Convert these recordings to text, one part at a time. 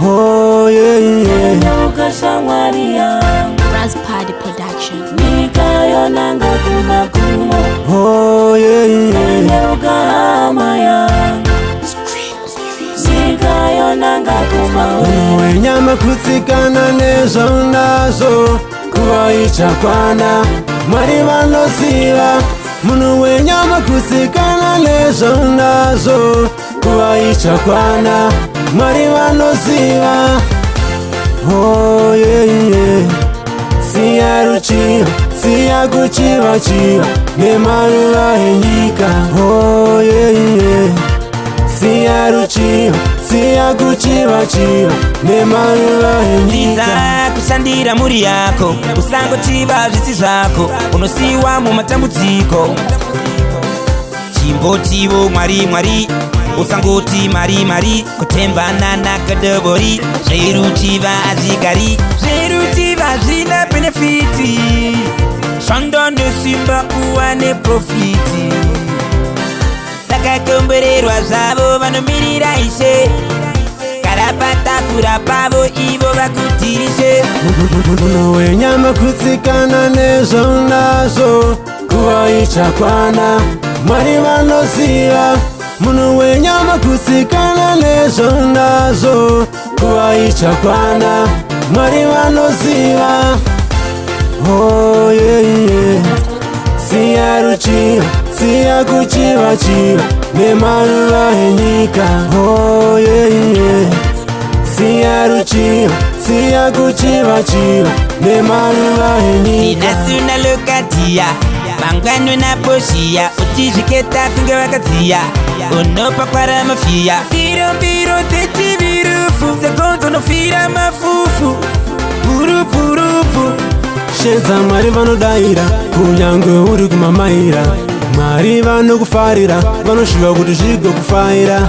Oh, yeah. Tendeuka shamwari yangu. Raspad Production. Nyika yonanga kumagumo. Oh, yeah. Tendeuka hama yangu. Nyika yonanga kumawere. Wenyama kutsikana nezvaunazvo, nguva ichakwana, Mwari vanoziva. Munhu wenyama, kutsikana nezvaunazvo, nguva ichakwana, Mwari vanoziva. Oh, yeah. Siya ruchiva, siya kuchiva-chiva nemaruva enyika. Oh, yeah. Siya ruchiva, siya kuchiva-chiva nemaruva enyika. Dzidza kushandira mhuri yako, usangochiva zvisi zvako, unosiyiwa mumatambudziko. Chimbotiwo Mwari Mwari, usangoti mari mari, kutembana nakadobori. Zveruchiva hazvigari, zveruchiva hazvina benefit. Shanda nesimba uwane profit. Vakakomborerwa zvavo vanomirira Ishe, gara patafura pavo ivo vakudirishe. Munhu wenyama, kutsikana nezvaunazvo, nguva ichakwana, Mwari vanoziva. Munhu wenyama, kutsikana nezvaunazvo, nguva ichakwana, Mwari vanoziva. Oh, yeah. Siya ruchiva, siya kuchiva-chiva nemaruva enyika. Oh, yeah. Siya ruchiva, siya kuchiva-chiva nemaruva enyika. Nhasi una Locadia, mangwana una Portia, uchizviketa kunge vakadziya, unopakwara mafiya. Mbiro mbiro dzechivirufu sekonzo unofira mafufu urupurupfu. Shedza Mwari vanodayira, kunyange uri kumamaira. Mwari vanokufarira, vanoshuva kuti zvigokufaira.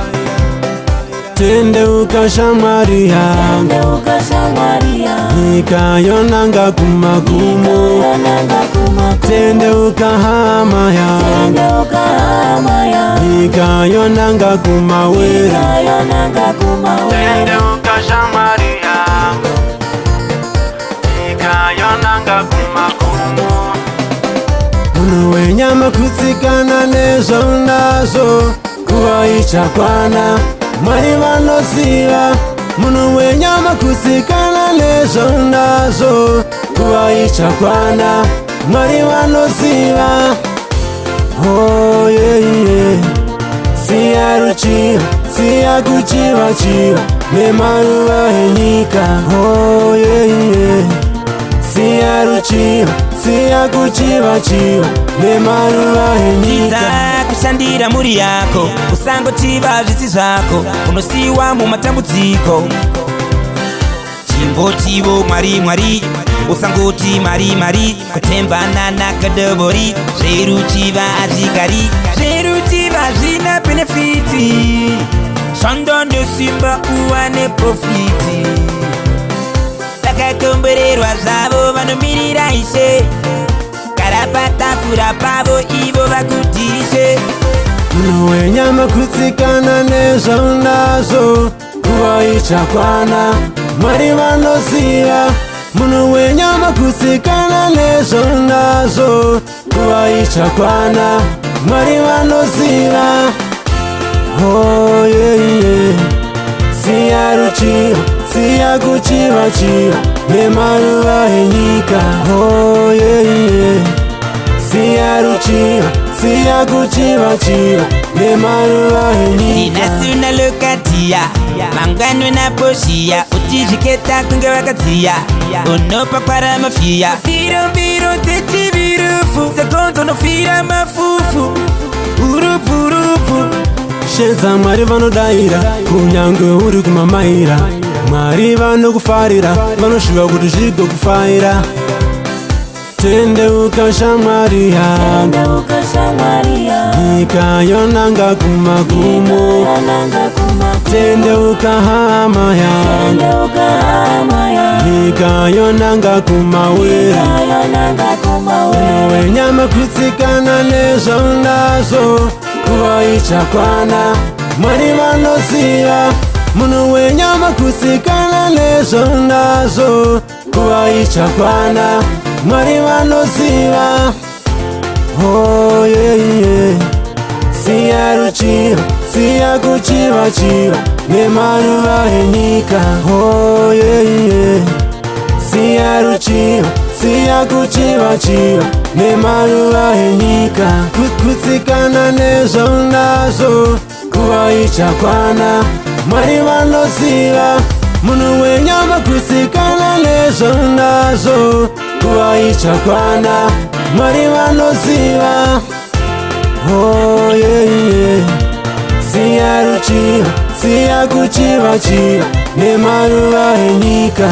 Tendeuka shamwari yangu. Tendeuka shamwari yangu. Nyika yonanga kumagumo. Yonanga kumagumo. Tendeuka hama yangu. Tendeuka hama yangu. Nyika yonanga kumawere. Nyika yonanga kumawere. Tendeuka shamwari yangu, nyika yonanga kumagumo. Munhu wenyama, kutsikana nezvaunazvo, nguva ichakwana, Mwari vanoziva. Munhu wenyama, kutsikana nezvaunazvo, nguva ichakwana, Mwari vanoziva. Oh, yeah. Siya ruchiva, siya kuchiva-chiva nemaruva enyika. Oh, yeah. Siya ruchiva, siya kuchiva-chiva nemaruva enyika. Dzidza kushandira mhuri yako, usangochiva zvisi zvako, unosiyiwa mumatambudziko. Chimbotiwo Mwari Mwari, usangoti mari mari, kutembana nakadobori. Zveruchiva hazvigari, zveruchiva hazvina benefit. Shanda nesimba uwane profit. Vakakomborerwa zvavo vanomirira Ishe, gara patafura pavo ivo vakudirishe. Munhu wenyama, kutsikana nezvaunazvo, nguva ichakwana, Mwari vanoziva. Munhu wenyama, kutsikana nezvaunazvo, nguva ichakwana, Mwari vanoziva. Oh, yeah. Siya ruchiva, siya kuchiva-chiva nemaruva enyika. Oh, yeah. Siya ruchiva, siya kuchiva-chiva nemaruva enyika. Nhasi una Locadia, mangwana una Portia, uchizviketa kunge vakadziya, unopakwara mafiya. Mbiro mbiro dzechivirufu sekonzo unofira mafufu urupurupfu. Shedza Mwari vanodayira, kunyange uri kumamaira. Mwari vanokufarira, vanoshuva kuti zvigokufaira. Tendeuka shamwari yangu. Tendeuka shamwari yangu. Nyika yonanga kumagumo. Yonanga kumagumo. Tendeuka hama yangu. Tendeuka hama yangu. Nyika yonanga kumawere. Nyika yonanga kumawere. Wenyama, kutsikana nezvaunazvo, nguva ichakwana, Mwari vanoziva. Munhu wenyama gutsikana nezvaunazvo, nguva ichakwana, Mwari vanoziva. Oh, yeah. Siya ruchiva, siya kuchiva-chiva nemaruva enyika. Oh, yeah. Siya ruchiva, siya kuchiva-chiva nemaruva enyika. Gutsikana nezvaunazvo, nguva ichakwana, Mwari vanoziva. Munhu wenyama gutsikana nezvaunazvo, nguva ichakwana, Mwari vanoziva. Oh, yeah. Siya ruchiva, siya kuchiva-chiva nemaruva enyika.